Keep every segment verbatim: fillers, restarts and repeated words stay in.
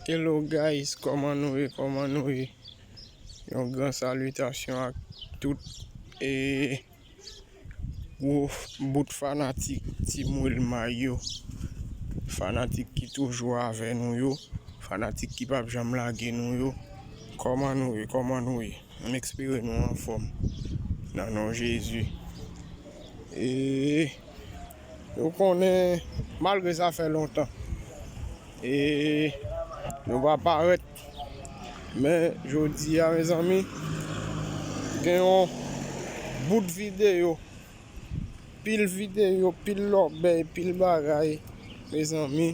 Hello guys, kòman nou ye? Kòman nou ye? Yon gran salitasyon ak tout e gwo bout fanatik Team Wilmay yo. Fanatik ki toujou avè nou yo. Fanatik ki p ap janm lage nou yo. Kòman nou ye? Kòman nou ye? M espere nou anfòm. Nan non Jezi. E nou konnen, malgre sa fè lontan, e nou pa parèt, men jodi a, mezanmi, gen yon bout videyo, pil videyo, pil lòbèy, pil bagay, mezanmi,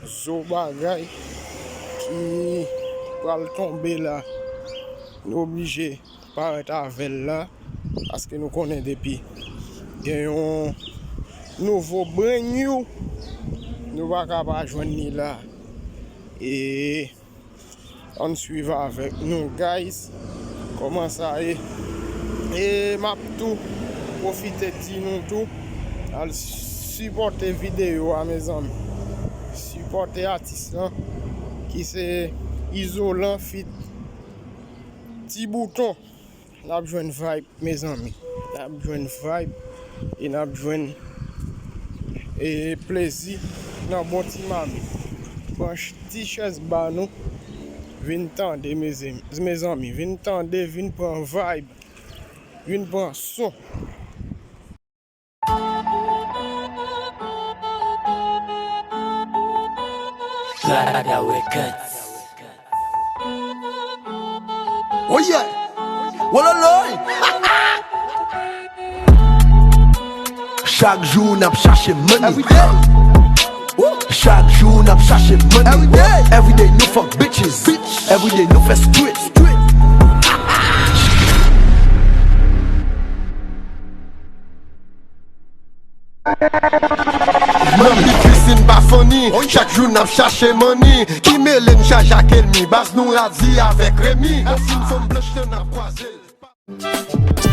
zo bagay ki pral tonbe la. Nou oblije parèt avè l la, paske nou konnen depi gen yon nouvo brand new, nou pa ka pa jwenn li la. E ann swiv avèk nou, guys, kòman sa ye. E m ap tou pwofite di nou tou, al sipòte videyo a, mezanmi. Sipòte atis lan, ki se Izolan feat Ti Bouton. N ap jwenn vibe, mezanmi. N ap jwenn vibe e n ap jwenn, e, plezi nan bon ti mamit. Pran ch-, ti chèz ba nou, vin tande, mezanmi. Vin tande, vin pran vibe, vin pran son. Plata Records. Oh yeah! Wololoy! Chak jou n ap chache money. Every day. Woo! Chak jou n ap chache money. Every day. Every day nou fuck bitches. Bitch. Every day nou fè street. Street. Manmi Christine pa funny, chak jou n ap chache money. Ki mele n chaje ak enmi, baz nou radi avèk Remy. Ansin fanm blanch lan n ap kwaze l.